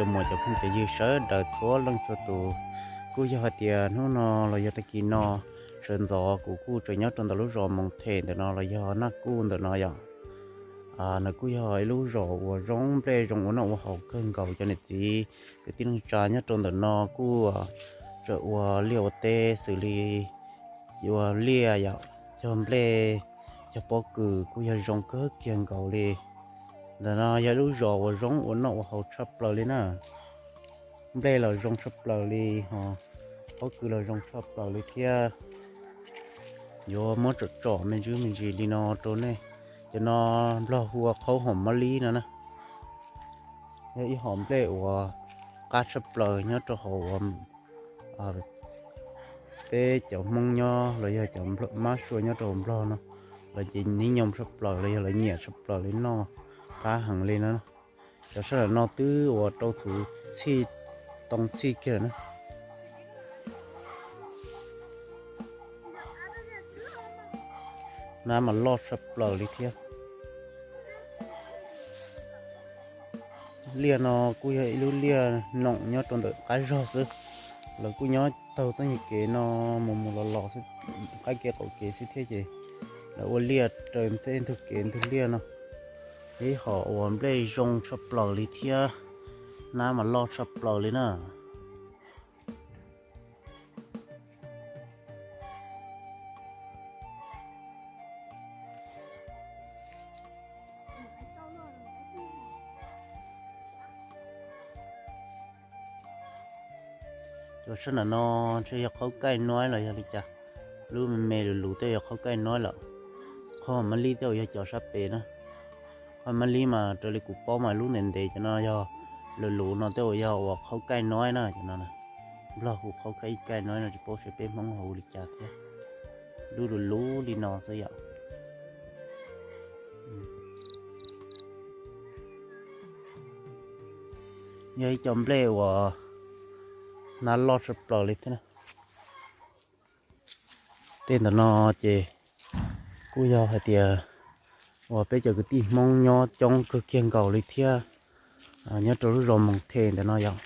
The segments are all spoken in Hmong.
Muam cov phooj cov ywg sawv daws txhua leej txhua tus, kuj yog hais tias hnub no los yog tag kis no sawv ntxov kuv kuj tseem nyob rau ntawm lub zos Moos Them ntawm no los yog Naj Kuj ntawm no yom. Nws kuj yog ib lub zos uas zoo nplej zoo ua noj ua haus kawg nkaus. Cov niam txiv kwv tij neej tsa nyob rau ntawm no kuj tseem ua liaj ua teb xws li ua liaj yom, cog nplej, cog pob kws kuj yog zoo kawg kiag nkaus li. Ntawm no yog ib lub zos uas zoo ua noj ua haus tshaj plaws li na. Nplej los zoo tshaj plaws li ho, pob kws los zoo tshaj plaws li thiab. Yuav muab tsom tsom me ntsis me ntsis li no rau nej. Cov no Nplog hu ua qhaub hom mab lib no na. Yog ib hom nplej uas qab tshaj plaws nyob rau hauv uas peb cov Hmoob nyob los yog cov mab sua nyob rau hauv Nplog no, lawv ces nib nyoo tshaj plaws los yog lawv nyiam tshaj plaws li, noj qab heev li na. Cov sab ntawm no twb uas rau txhuv txhij too txhij kiag na. Nab mas loj tshaj plaws li thiab. Liaj no kuj yog ib lub liaj noom nyob rau ntawm qab zog xwb. Lawv kuj nyob taug txoj nyuag kev no mus mus los los xwb, qab kev qaum kev xwb thiab ces lawv ua liaj raws tej ntug kev ntug liaj no. Ib hom uas nplej zoo tshaj plaws li thiab, nab mas loj tshaj plaws li na. Cov sab ntawm no ntshe yog qhaub kaij nuaib los yog li cas, lub me me lus lus tej yog qhaub kaij nuaib lawm. Qhaub mab lib tej uas yog cov sab pem na. Qhaub mab lib mas raws li kuv paub mas lub ntev ntev cov no yog lus lus no tej uas yog uas qhaub kaij nuaib na cov no. Nplog hu qhaub kaij nuaib no tsis paub seb peb Hmoob hu li cas thiab. Lub lus lus li no xwb yom. Yog ib co nplej uas nab loj tshaj plaws li thiab. Tej ntawm no ces kuj yog hais tias uas peb cov kwv tij Hmoob nyob coob kawg kiag nkaus li thiab, nyob rau lub zos Moos Them ntawm no yom.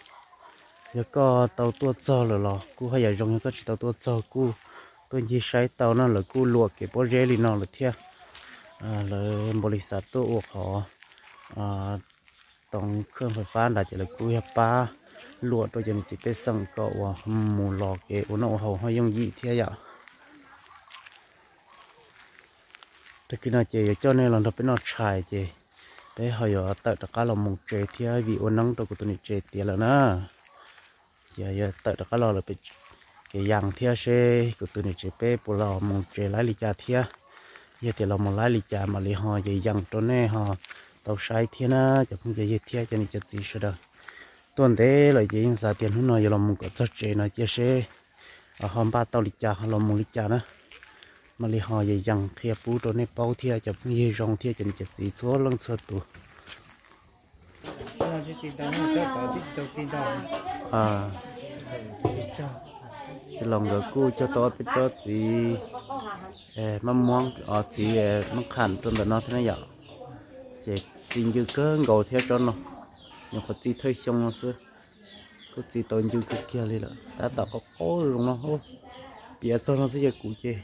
Yog koj tau tuaj txog lawm los kuj haj yam zoo, yog koj tsis tau tuaj txog kuj tuaj ncig saib tau no, lawv kuj luam kev pob zeb li no lawm thiab. Lawv npaum li xav tuaj ua qhov too khawj fais fab nrad ces lawv kuj yog pab luam rau cov niam txiv pej xeem kom uas mus los kev ua noj ua haus ho yooj yim thiab yom. Tag kis no ces yuav coj nej los nrog peb noj tshais ces peb ho yuav tawm rov qab los mus tsev thiab vim ua neeb rau kuv tus niam tsev tiav lawm na. Ces yuav tawm rov qab los lawm pem kev yas thiab seb kuv tus niam tsev peb puas los mus tsev laib li cas thiab. Yog tias los mus laib li cas mam li ho yees yees rau nej ho tau saib thiab na cov phooj cov ywg thiab cov niam cov txiv sawv daws. Tuaj ntev lawm ces yeej xav tias hnub no yuav los mus kom txog tsev no cia seb ho npaj tau li cas ho los mus li cas na. Mam li ho yees yees qhia pub rau nej paub thiab cov phooj ywg zoo thiab cov niam cov txiv txhua leej txhua tus. Txiv laus nkawd kuj cog tau ob peb tsob txiv maj muab, txiv maj qham rau ntawm no thiab na yom. Ces txi ncw kawg nkaus thiab tsob no, nyuam qhuav txi thawj xyoo no xwb. Kuj txi tau ncw kawg kiag li lawm, tab tom qaub qaub zoo no, piav txog no xwb ces kuv ces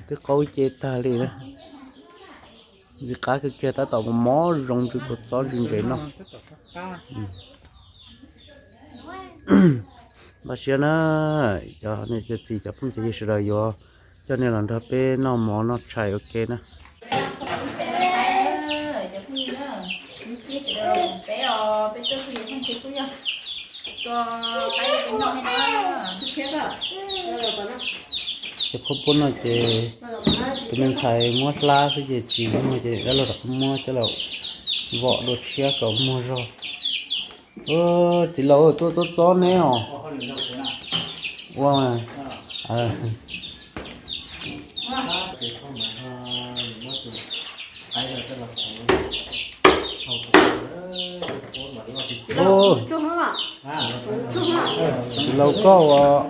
twb qaub ib ce tag li na. Ntxim qab kawg kiag, tab tom mos mos zoo ntws kua txob ntse ntse no. Npaj siab na, cov niam cov txiv cov phooj cov ywg sawv daws yuav coj nej los nrog peb noj mov noj tshais ua ke na. Ces qhov pub no ces tus me ntxhais muab hlab xwb ces tsis muag ces dab laug rov qab muab coj los vom dua tshiab kom muag zog. Txiv laus tuaj tuaj txob neb os. Ua txiv laus koj uas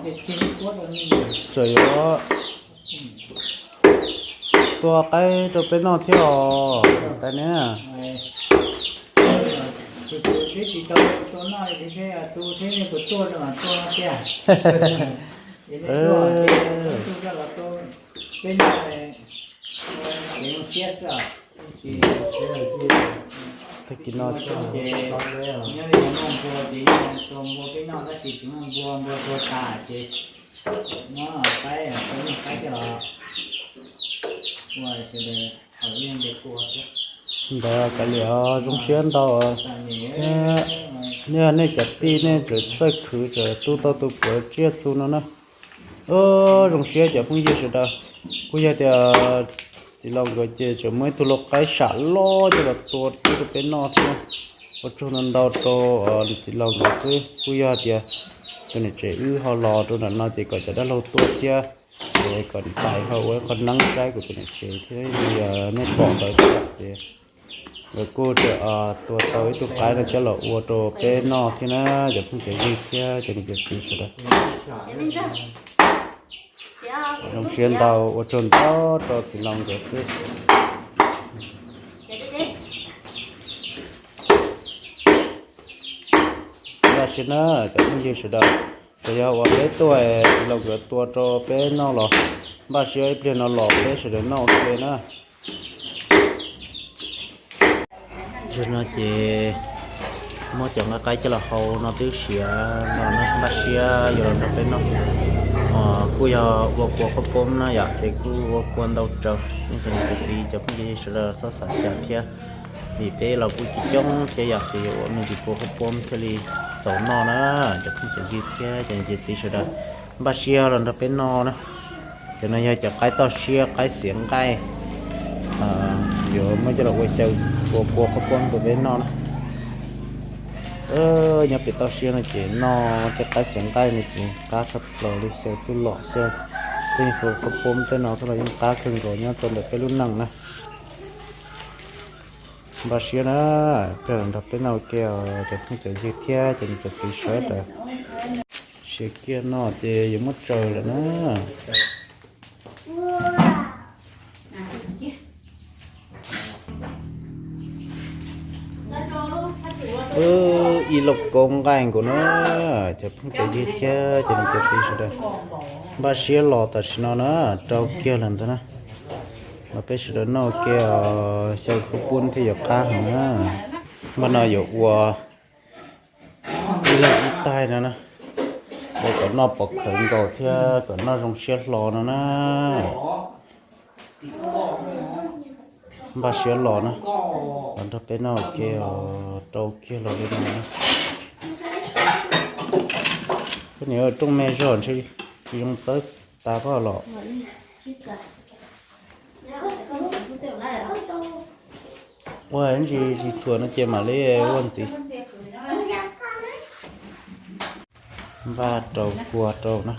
txawm yuav tua qaib rau peb noj thiab os, qaib ne. Twb tsis tau tua noj li thiab, tu thiab nej puas tuaj no mas tua no tiag. Ces nej tuaj, tuaj coj los tua peb noj, kev zoo siab xwb os. Tag kis no ces nyob li muaj npua ces yeej tua npua peb noj, tab sis tsis muaj npua, npua tua tas ces muab qaib, tua qaib coj los ua sawv daws haus ib leeg ua thiab. Ntawd kav liam, zoo siab ntau. Nej, nej cov tij nej txawm txawj khwv, txawm tu tau tus puav tsiaj txhu no na. Zoo siab cov phooj ywg sawv daws. Kuj yog tias txiv laus nkawd ces tseem muaj ib tug lau qaib sam loj coj los tua rau peb noj thiab. Ua tsaug ntau ntau rau txiv laus nkawd xwb, kuj yog tias tus niam tsev wb ho los rau nram no ces kom cov dab laug tuaj thiab, ces kom ntais ho ua ib qho neeb saib kuv tus niam tsev thiab li. Nej pom ntawd xwb ces nkawd kuj tua tau ib tug qaib no coj los ua rau peb noj thiab na, cov phooj cov ywg thiab cov niam cov txiv sawv daws. Zoo siab ntau, ua tsaug ntau rau txiv laus nkawd xwb. Npaj siab na cov phooj ywg sawv daws, txawm yog uas peb tuaj txiv laus nkawd tua rau peb noj los npaj siab ib pliag no los peb sawv daws noj ua ke na. Tam no ces muab cov nqaij qaib coj los hau no twb siav no na, npaj siab yuav los nrog peb noj. Kuj yog ua kua qhaub poob na yom, ces kuj ua kua ntau tsaws, nej cov niam cov txiv cov phooj cov ywg sawv daws txhob xav cas thiab, vim peb los kuj coob coob thiab yom, ces yuav ua me ntsis kua qhaub poob thiaj li txaus noj na, cov phooj cov ywg thiab cov niam cov txiv sawv daws. Npaj siab los nrog peb noj na. Cov no yog cov qaib toj siab, qaib xiav nqaij, yuav muab coj los ua xyaw, ua kua qhaub poob rau peb noj na. Nyob pem toj siab no ces noj tej qaib xiav nqaij no ces qab tshaj plaws li, xyaw txuj lom xyaw tej kua qhaub poob tej no xwb los yeej qab kawg nkaus nyob rau ntawm peb lub neej na. Npaj siab na, peb los nrog peb noj ua ke os cov phooj cov ywg thiab cov niam cov txiv sawv daws. Siav kiag no ces yuav muab tsaws lawm na. Ib lauj kaub nqaij nkaus na, cov phooj cov ywg thiab cov niam cov txiv sawv daws. Npaj siab los tam sim no na, rau kiag lawm ntag na. Los peb sawv daws noj ua ke os, xyaw qhaub poob thiaj yuav qab heev na. Npaj no yuav ua ib leeg ib taig no na, ua kom noj pov khawv nkaus thiab kom noj zoo siab hlo no na. Npaj siab los na, los nrog peb noj ua ke os, rau kiag los li no na. Koj niam, rooj me zog ntshe tsis zoo txawb tas koj los. Ua ntsis tsis txhuam no ces mam li ua ntxiv. Npaj rau kua rau na.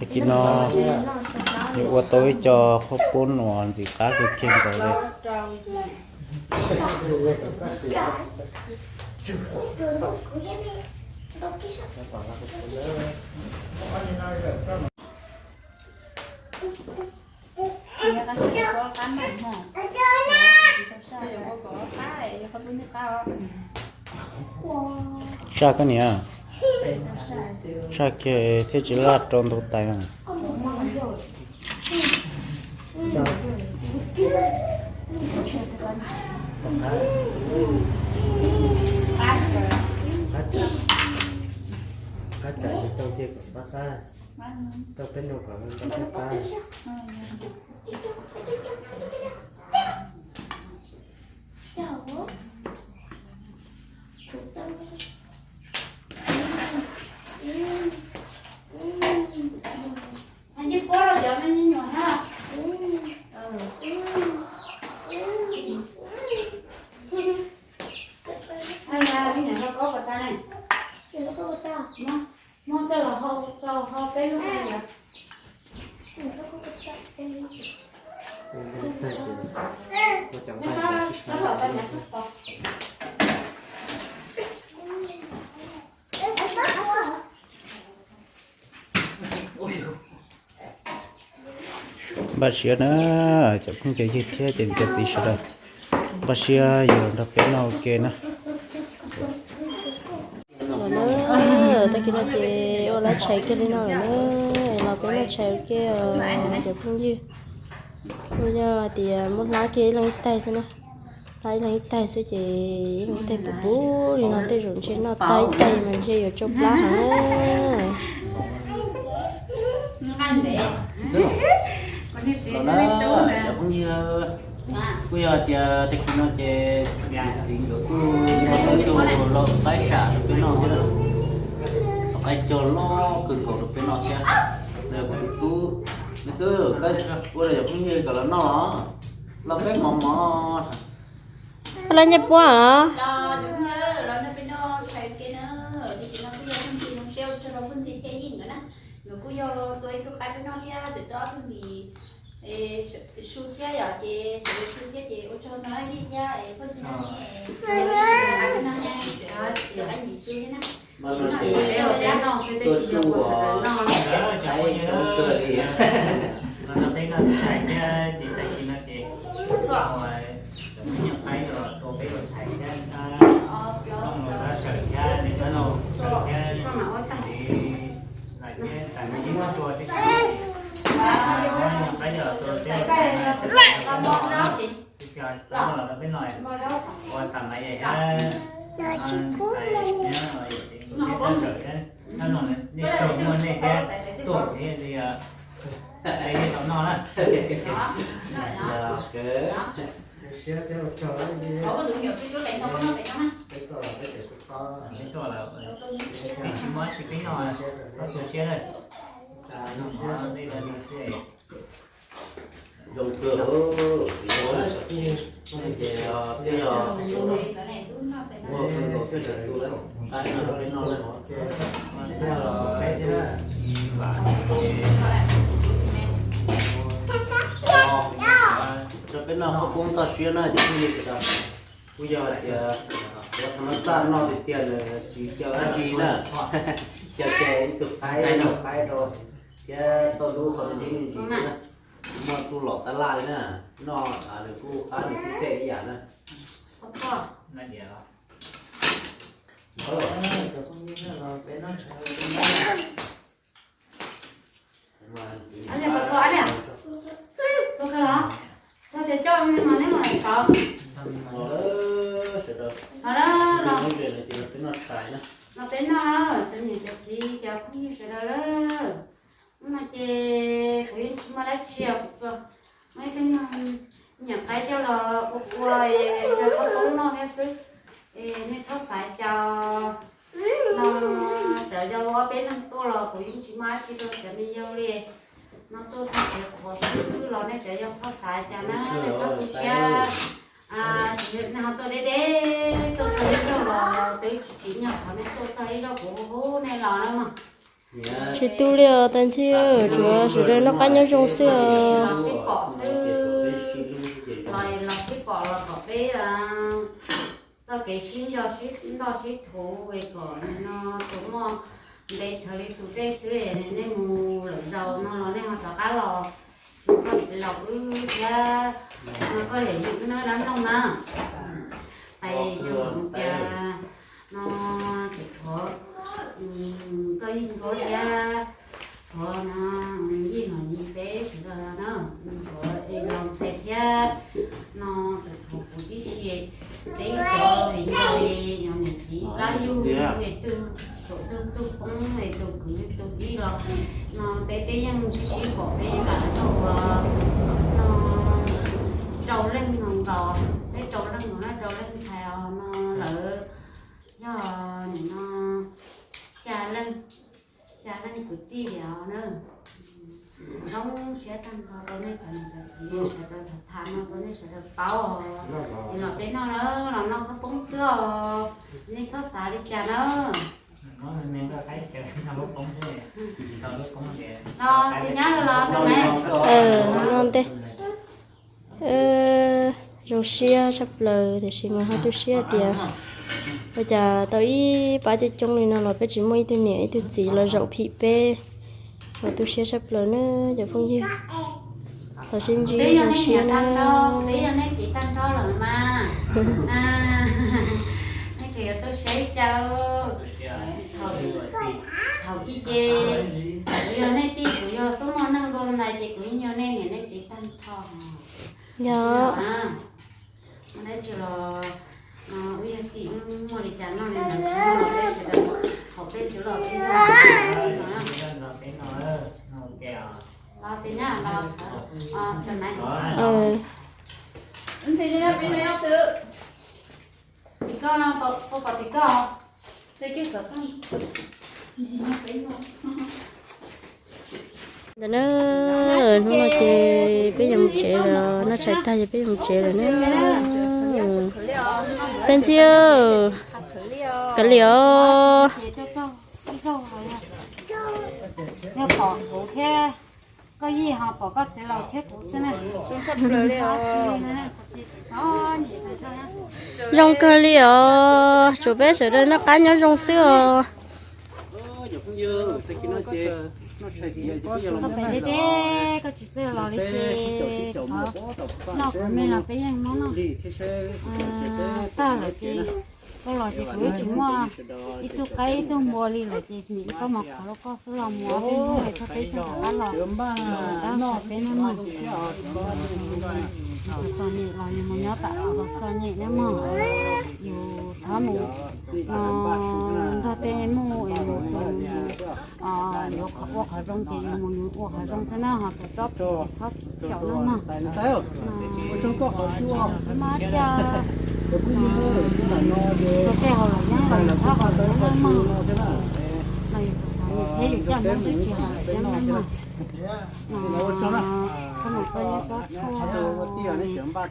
Tag kis no yuav ua tau ib co qhaub poob uas ntxim qab kawg kiag nkaus li. Saj koj niam, saj kiag thiaj tsis laj rau ntau tais na. Npaj siab na, cov phooj cov ywg thiab cov niam cov txiv sawv daws npaj siab yuav los nrog peb noj ua ke na. Los na, tag kis no ces ua lab tshais kiag li no lawm na, los peb noj tshais ua ke os cov phooj ywg. Kuj yog hais tias muab hlab kiag ib leeg ib taig xwb na, hlab ib leeg ib taig xwb ces ib leeg ib taig puv puv li no tej zaum ntshe noj tag ib taig mas ntshe yuav tsau plab heev na. Los na, cov phooj ywg, kuj yog tias tag kis no ces txiv nkawd kuj ua ib tug lau qaib sam rau peb noj thiab, lau qaib cog loj kawg nkaus rau peb noj thiab. Kuv tus tub, me tub, koj ua rau cov phooj ywg kom los noj, los peb mov mov. Koj lab ncej puab los? Nkawd kuj yog tua ib tug qaib peb noj thiab, tseem tua ob tug mis su thiab yom, ces sawv daws su thiab ces ua tsaug no ib thiab, phooj ywg no, qaib peb noj thiab, qaib mis su thiab na. Tua tsuj os, qaib zoo kawg li. Los nrog peb noj tshais thiab ces tag kis no ces cov me nyuam qaib los tua peb ua tshais thiab, Looj los sawv thiab, niam Looj sawv thiab, txiv lawv thiab tas me nyuam tua tib si, me nyuam qaib los tua peb ua tshais, sawv los rau peb no, ua tas mas yam thiab, tais thiab yawm txiv kuv thiab sawv thiab, Looj nej tsaug muaj nej thiab tuaj thiab li, nej tau noj na. Peb tuaj lawm, peb tsis muaj dab tsi peb noj, koj tu siab lawm. Zoo kawg, ces peb yog muaj kawg nkaus peb sawv tu lawm, qaib no rau peb noj lawm, peb los peb thiab. Rau peb noj qhaub poob toj siab na cov phooj ywg sawv daws. Kuj yog hais tias ua thas mas xaj noj tiag tiag lawm tsis xyaw dab tsi na, xyaw ces ib tug qaib ib tug qaib rau thiab tauj lub qhov me ntsis xwb na. Muaj txuj lom tab laj li na, noj nws kuj qab nws tib xej ib yam na. Los peb noj na, cov niam cov txiv cov phooj ywg sawv daws lawm. Hnub no ces kuv yeej tsis muaj dab tsi, kuv tsuas muaj ib tug nyuag nyuam qaib coj los ua ua, xyaw qhaub poob noj thiab xwb. Es nej txhob xav cas no, cov yau ob peb leeg tuaj los kuv yeej tsis muaj dab tsi rau cov me yau li. No tuaj txog kev qhuav xwb los nej cov yau txhob xav cas na, nej txhob tu siab. Nej ho tuaj deb deb, tuaj txog ib zaug los twb tsis nyog qhov nej tuaj txog ib zaug kuv hu hu nej los na mog. Tsis tu li os tais ntxhib, tsuav sawv daws noj qab nyob zoo xwb os. Los sib pom xwb, los sib pom los kom peb txoj kev sib nco sib nrog sib thuv es kom no tus muaj ntev dhawv li tus dej xwb, nej mus lawm zaus no los nej ho rov qab los. Tsis txhob txiv laus wb thiab, no koj yam yim wb nawb dab Nplooj na. Tais yog tias no tus tshuav koj yeej ncuab thiab, tshuav no yeej mam li peb sawv daws na, tshuav es los ntxhais thiab no tus tshuav kuv tib si, peb cov es nco es yog niam txiv plab yug es twg saum twg twg poob es tus kwv tus tij los no peb peb yeej sib sib pom peb yeej kam tau ua no rau leej nkaus, peb rau leej nkaus na rau leej ntxhais os no lawv yog nim no xya leej, xya leej kwv tij li os na. Zoo siab tag nrho rau nej cov niam cov txiv sawv daws tham tham no rau nej sawv daws paub os. Es los peb noj na, los noj qhaub poob xwb os, nej txhob xav li cas na. Los tus nyab los tau me. Noj ntej. Zoo siab tshaj plaws tiam sis mas ho tu siab tias ua cas tau ib pab coob coob li no los peb tsis muaj ib tug niam ib tug txiv los zaum phim peb. Ho tu siab tshaj plaws na cov phooj ywg. Thaum sib ntsib zoo siab na. Twb yog nej txiv tag nrho lawm mas. Nej tseem yuav tuaj saib cas. Thaum ub ces kuv yog nej tij, kuv yog xub muaj neej nkaus ntawd ces kuv yeej yog nej niam nej txiv tag nrho. Yog. Dab tsi los wb yog tij, muaj li cas noj li ntawd, peb sawv daws hauv peb tsuv los tij. Los tij nyab los, tus nais. Tim koj no, puas pom tim koj? Ntawm na, hnub no ces peb yuav mus tsev lawm, noj tshais tag ces peb yuav mus tsev lawm na. Tag ntxiv, kav liam os. Yog pom kuv thiab koj yij ho pom koj txiv laus thiab kuv xwb na. Zoo kawg li os, tsuas peb sawv daws noj qab nyob zoo xwb os. Koj pem li peb, koj tsis txawj los li ces noj kuv me los peb yeej muab noj. Tag lawm ces koj los ces kuv yeej tsis muaj ib tug qaib ib tug npua li lawm ces nim koj mus qhov rau koj xwb los mus ob peb hnub es txog peb caug rov qab los. Tab sis peb noj noj txom nyem los yus mus nyob tam los txom nyem na mog. Yus txhob mus nrog tej muj es mus tus yuav ua qhov zoo ces yus mus yus ua qhov zoo xwb na, ho tus txob phem ces txhob xyaum na mog. Mas cia tus tej haus luam yeeb los yus txhob haus luam yeeb na mog. Los yus txom nyem thiab yus coj Hmoob twb tsis haus luam yeeb na mog. Koj mus koj yeeb tsob tshuaj,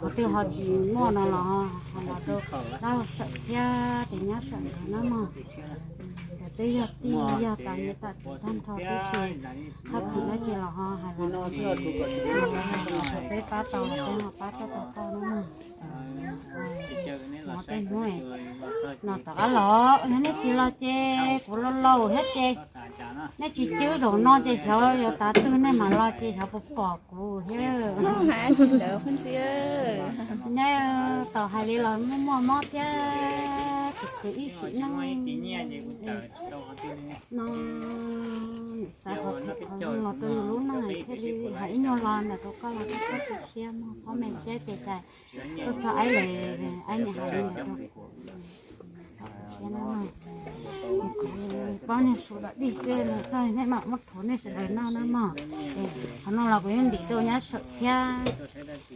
qhov twg ho tsis muaj no los ho los rau dab laug Sawm thiab tus nyab Sawm nkawd na mog. Nkawd twb yog tij yog tas niam tas txiv tag nrho tib si, haj phem dab tsi los ho hais los, peb pab tau los peb ho pab tau tau koj na mog. Hnub no rov qab los, yog nej tsis los ces kuv laus laus thiab ces nej tsis cwb zaum no ces xyov yuav tav twg nej mam los ces xyov puas pom kuv thiab. Nej tau hais li los muaj muaj mob thiab, kuv khwv ib sim neej no, xav qhov los rau yus lub neej thiaj li hais ib nyuag lo ntawm rau koj los koj tu siab mog, ob me siab ces cas tuaj txog aib lawm, aib niam hais li ntawd rau kuv. Paub niag su dog dig xwb, txog nej mam muab thuav nej sawv daws noj na mog. Qhov no los kuv yeej ntim rau nyab Sawm thiab,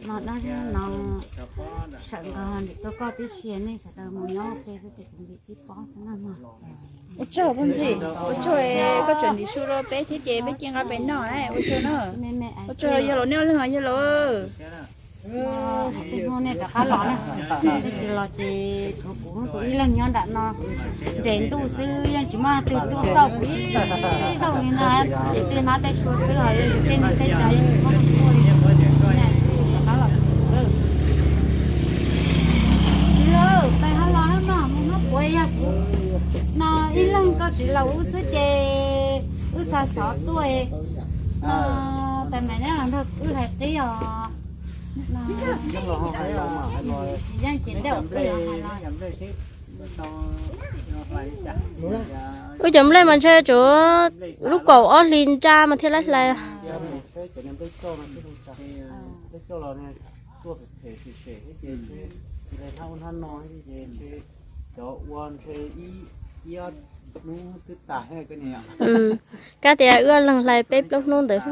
no dab no Sawm nkawd ntim rau koj tib si, nej sawv daws mus nyob ua ke xwb ces kuv ntim tib pob xwb na mog. Ua tsaug phooj ywg, ua tsaug koj tseem ntim su rau peb thiab ces peb cia nqa pem noj na, ua tsaug na. Ua tsaug yog laus, nej ua leej yog laus. Hnub nej rov qab los na, nej tsis los ces tshuav kuv ib leeg nyob nram no nres ntuj xwb, yeej tsis muaj leej twg tuaj xauj kuv ib zaug li na. Ces tej hnab tej sua xwb, ho yog tej neeg tej tsav yeej tsis muaj leej tuaj li. Tsis los, peb ho los na mog, mus hnub puav yog kuv no ib leeg, koj tsis los wb xwb ces wb xa xov tuaj no, tais mas neb los nrog wb hlais qib os. Yeej ces tej zaum wb hais los. Wb cov nplej mas ntshe tsuas lub kaum ob hlis ntsa mas thiaj li hlais. Kab tias wb leeg hlais peb plaub hnub ntawd.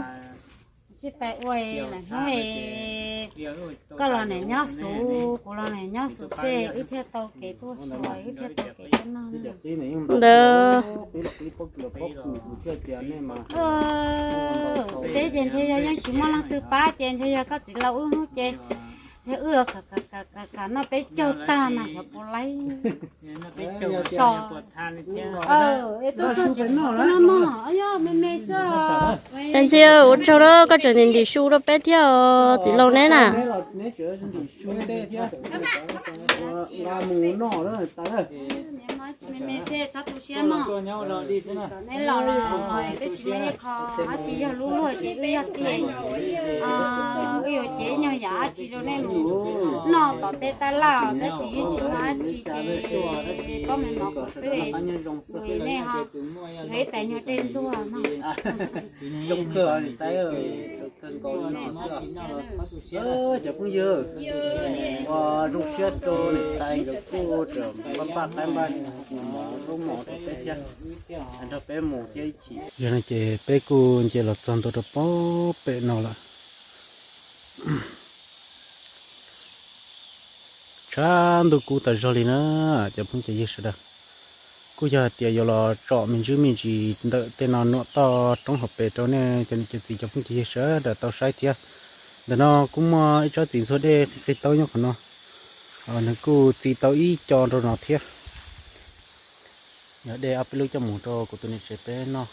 Tsis pais ua lawm hnub, koj los nim nyob xus, kuv los nim nyob xus xwb, wb thiaj tau kev tuaj so, wb thiaj tau kev tuaj noj. Ntawd peb ces ntshe yog yeej tsis muaj leej twg pab ces ntshe yog koj txiv laus wb hnub ces ntshe wb kam noj peb caug tag mas xyov puas laib so. Es tuaj txog tsev xwb no mog, yog me me xwb. Tais ntxhias, ua tsaug lawm koj tseem ntim su rau peb thiab os txiv laus neb na. Me me thiaj txhob tu siab mog. Neb los los peb tsis muaj ib qho dab tsi, yog lub luag ces wb yog tiag, wb yuav cev nyuag yam dab tsi rau nej mus noj tom tej tab laj, tab sis yeej tsis muaj dab tsi ces paub me mov kuv xwb. Mus nej ho yuav ib tais nyuag dej ntxuag mog. Zoo kawg niam tais, kawg nkaus li no xwb. Cov phooj ywg, ua zoo siab rau niam tais nkawd kuj tseem npaj npaj qaib npaj mov zaub mov rau peb thiab, nrog peb mus thiab ib chim. Yog no ces peb kuj nce los txog ntua rau pem no lawm. Tshav ntuj kub tas zog li na, cov phooj cov ywg sawv daws. Kuj yog hais tias yuav los tsom me ntsis me ntsis ntawm tej no nuam toj roob hauv pes rau nej cov niam cov txiv cov phooj cov ywg sawv daws tau saib thiab. Ntawm no kuj muaj ib tsob txiv ntxhuav dej qi qi taub nyob qhov no, nws kuj txi tau ib co rau no thiab. Yog de ob peb lub coj mus rau kuv tus niam tsev peb noj.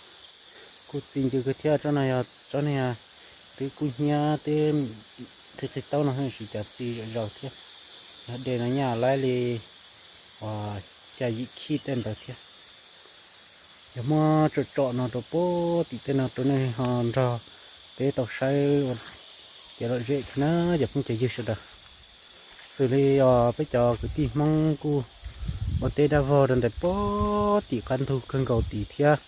Kuj txi ncw kawg thiab, tsob no yog tsob niag twb kub hnyiab twb qi qi taub no tsis cas txi zom zaws thiab. Yog de no nyaj laib li uas xya yim khib tej ntawd thiab. Yog muab tsom tsom no rau puag tim tej no rau nej ho nrog peb tau saib ua kev lom zem thiab na cov phooj cov ywg sawv daws. Xws li os peb cov kwv tij Hmoob kuj ua teb dab vog rau ntawm puag tim qab ntug kawg nkaus tid thiab.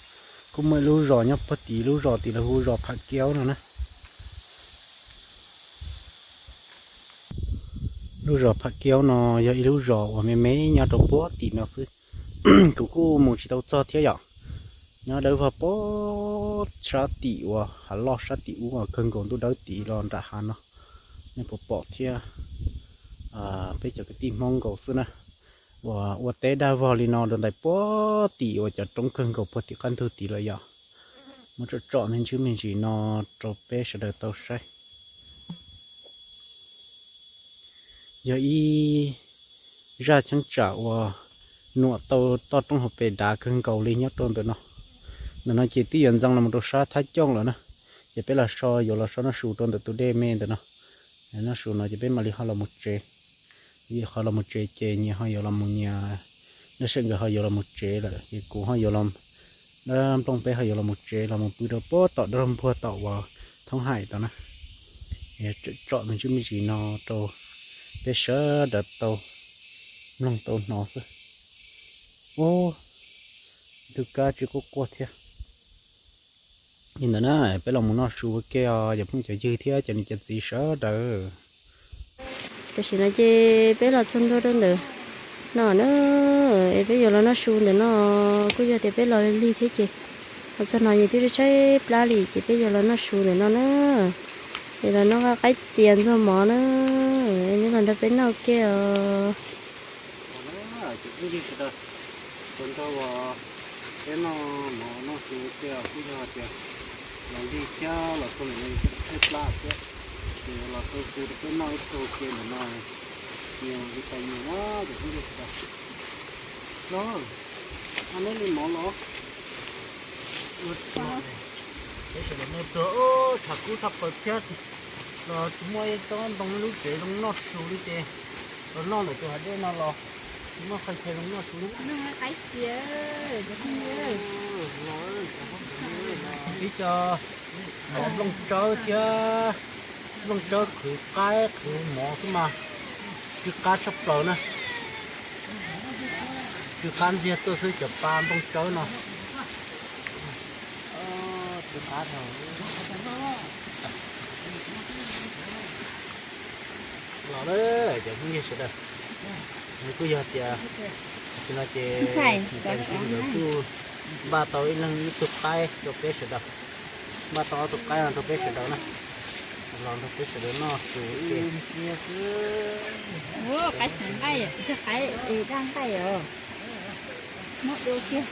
Kuj muaj ib lub zos nyob puag tim lub zos tim lawv hu zos Pham Kiaub no na. Lub zos Pham Kiaub no yog ib lub zos uas me me nyob rau puag tim no xwb. Kuv kuj mus tsis tau txog thiab yom. Nyob dawb vog puag sab tim uas hav loj sab tim ub uas kawg nkaus ntuj dawb tid los nram hav no. Nej puas pom thiab? Peb cov kwv tij Hmoob nkaus xwb na, uas ua teb dab vog li no rau ntawm puag tim uas cov roob kawg nkaus puag tim qab ntug tid lawm yom. Muab tsom tsom me ntsis me ntsis no rau peb sawv daws tau saib. Yog ib zaj cheeb tsam uas nuam tau toj roob hauv pes dav kawg nkaus li nyob rau ntawm no. Ntawm no ces twb yuav ntxeev los rau sab Thab Cooj lawm na. Ces peb los so yuav los so noj su rau ntawm tus dej me ntawm no. Noj su no ces peb mam li ho los mus tsev. Ho los mus tsev ces nyias ho yuav los mus nyias, Naj Seem nkawd ho yuav los mus tsev lawm ces kuv ho yuav, Nplooj peb ho yuav los mus tsev los mus pw rau puag tom dab laug npuag tom uas thoob haim tod na. Tsom me ntsis me ntsis no rau peb sawv daws tau mloog tau hnov xwb. Ub, tus kab tsis quaj quaj thiab. Li ntawd na, peb los mus noj su ua ke os cov phooj cov ywg thiab cov niam cov txiv sawv daws. Tam sim no ces peb los txog ntua rau ntawm no na, es peb yuav los noj su ntawm no, kuj yog tias peb los lig lig thiab ces los txog no ces twb tshaib plab li ces peb yuav los noj su ntawm no na. Es los noj qaib txias ntxuag mov na, neb los nrog peb noj ua ke os. Cov phooj ywg sawv daws, tau nrog peb noj mov noj su ua ke os, kuj yog tias los lig thiab los txog ntawm no tshaib plab thiab, ces los tau su rau peb noj ib pluag ua ke ntawm no, nyias li pais nyias na cov phooj ywg sawv daws. Los, neb li mov los. Peb sawv daws noj txog, tshav kub tshaj plaws thiab los tsis muaj ib tsob ntoo lub tsev zoo noj su li ces los noj ntawm tus hav dej no los tsis muaj qhov chaw zoo noj su li. Ib co mov nplooj tsawb thiab nplooj tsawb qhwv qaib qhwv mov xwb mas tsw qab tshaj plaws na. Tsw qab ntxiag tuaj xwb cov pa nplooj tsawb no. Tsw qab dhau. Los lawm cov phooj ywg sawv daws, nws kuj yog tias, tam sim no ces tsis tau tsis nkawd kuj npaj tau ib leeg ib tug qaib rau peb sawv daws, npaj tau ob tug qaib no rau peb sawv daws na, los nrog peb sawv daws noj su ua ke. Qaib txiv nqaij, qaib daj nqaij os, muab dua kiag.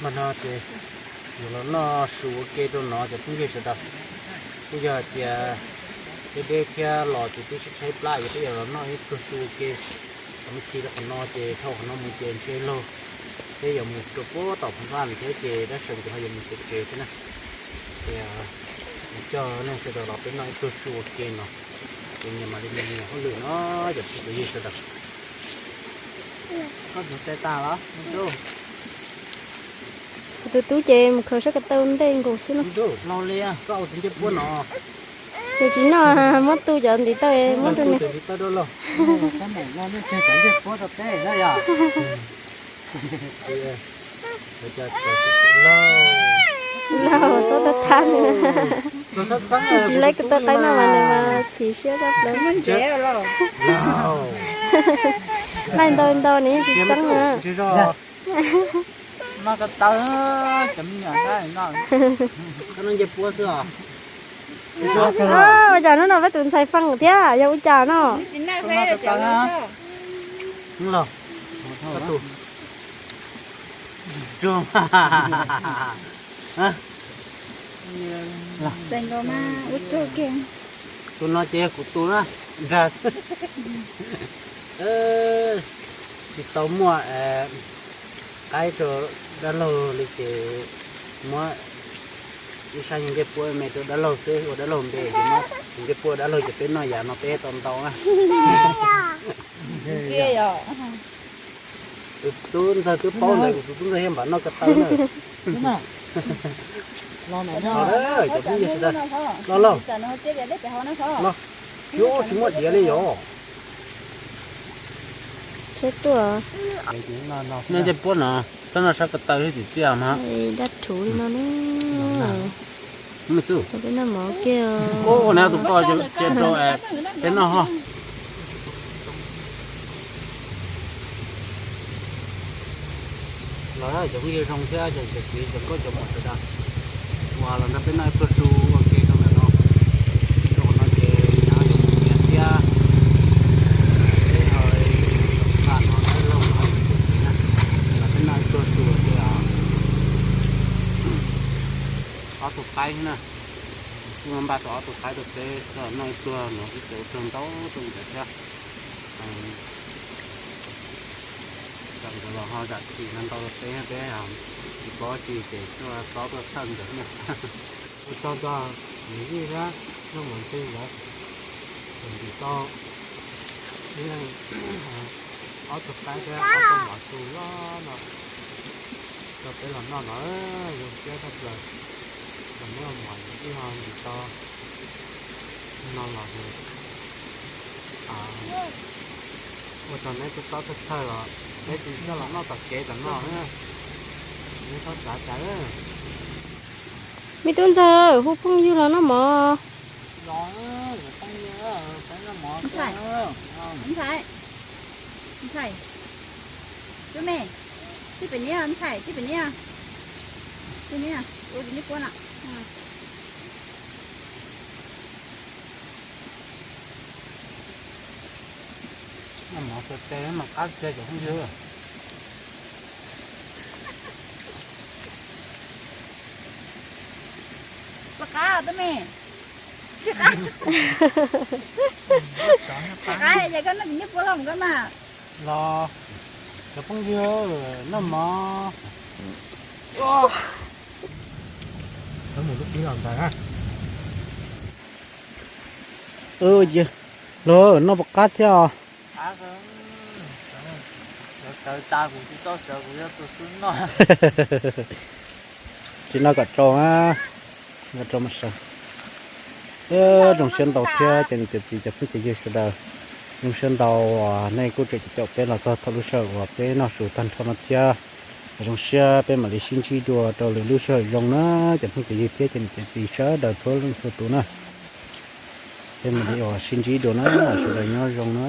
Mas no ces yus los noj su ua ke rau no cov phooj ywg sawv daws. Kuj yog hais tias deb deb thiab los ces twb tshaib tshaib plab ces peb yuav los noj ib pluag su ua ke. Qhov me khi rau qhov no ces dhau qhov no mus ces ntshe laug Peb yuav mus rau puag tom Phab Npaj thiab ces dab Seem nkawd ho yuav mus pem tsev thiab na. Ces coj nej sawv daws los peb noj ib pluag su ua ke no, ces nyias mam li mus nyias hauj lwm no, cov phooj cov ywg sawv daws. Koj tus tub ces mus khaws sab ko taw ntej nkaus xwb no. Los li koj ua tus ncej puab no. Yus tsis noj, muab tu cov ntiv taw muab rau nws. Laug, xob thab thab nws. Tsis laib ko taw qaib no mas nws mas chim siab tshaj plaws. Laig ntau ntau nws yeej tsis txeeb na. Ua cas hnub no peb tus ntxhais feem thiab yog ua cas no? Tus no ces yog kuv tus na, nrag xwb. Tsis tau muaj qaib rau dab laug li ces muab ib sab ncej puab me rau dab laug xwb, ua dab laug npe ces muab ncej puab dab laug ces peb noj yav no peb tau ntau na. Tus tub ntxawg twb paub ntawd, kuv tus tub ntxawg yeej npam noj ko taw na. Los, cov phooj ywg sawv daws, los lauj. Los, tsis muaj diav li yom. Noj ncej puab no, txhob noj sab ko taw thiab tsis tiaj mas. Dab rhuv li no na. Peb noj mov kiag. Ua na tus koj cia rau peb noj ho. Los cov phooj ywg zoo thiab cov niam cov txiv cov nkauj cov muam sawv daws, uas los nrog peb noj ib pluag su ua ke rau ntawm no. Rau qhov no ces nyob yuav mus nyiam thiab, peb ho xa no dab laug no na, los peb noj ib pluag su ua ke os. Ob tug qaib na, kuj npaj tau ob tug qaib rau peb noj ib pluag no xwb ces ua pluag ntau rau ntawd thiab. Tam ntawd los ho zam txim no ntau rau peb, peb tsis paub tsi ces tuaj txob tuaj txhawj ntawd na. Ua tsaug rau niam yij thiab nug mus ntxhi ntawd, tseem ntim tau ib leeg ob tug qaib thiab ob tug mov su loj no rau peb los noj no, zoo siab tshaj plaws. Los neb mov ib ho ntim tau no los ua rau neb txhob txhawj los neb tsis txhob los noj tom kev tom no, neb txhob xav cas. Me tub ntxawg, hu phooj ywg los noj mov. Ntxhais, ntxhais, ntxhais, tib pem niab, ntxhais tib pem niab, tib niab, ua tus niag puab no. Noj mov tes tes mas qab kiag cov phooj ywg. Puas qab tub me? Tsis qab. Tsis qab ces koj noj tus niag puab los koj mas. Los cov phooj ywg noj mov. Mus lub pib los ntawd. Los noj puas qab thiab os? Tsis noj kom tsau na, noj tsau mas sawv. Zoo siab ntau thiab cov niam cov txiv cov phooj cov ywg sawv daws. Zoo siab ntau uas nej kuj tseem caum peb los txog thaum lub sij hawm uas peb noj su tag nrho no thiab. Zoo siab peb mam li sib ntsib dua rau lwm lub sij hawm zoo na, cov phooj cov ywg thiab cov niam cov txiv sawv daws txhua leej txhua tus na. Peb mam li uas sib ntsib dua na, sawv daws nyob zoo na.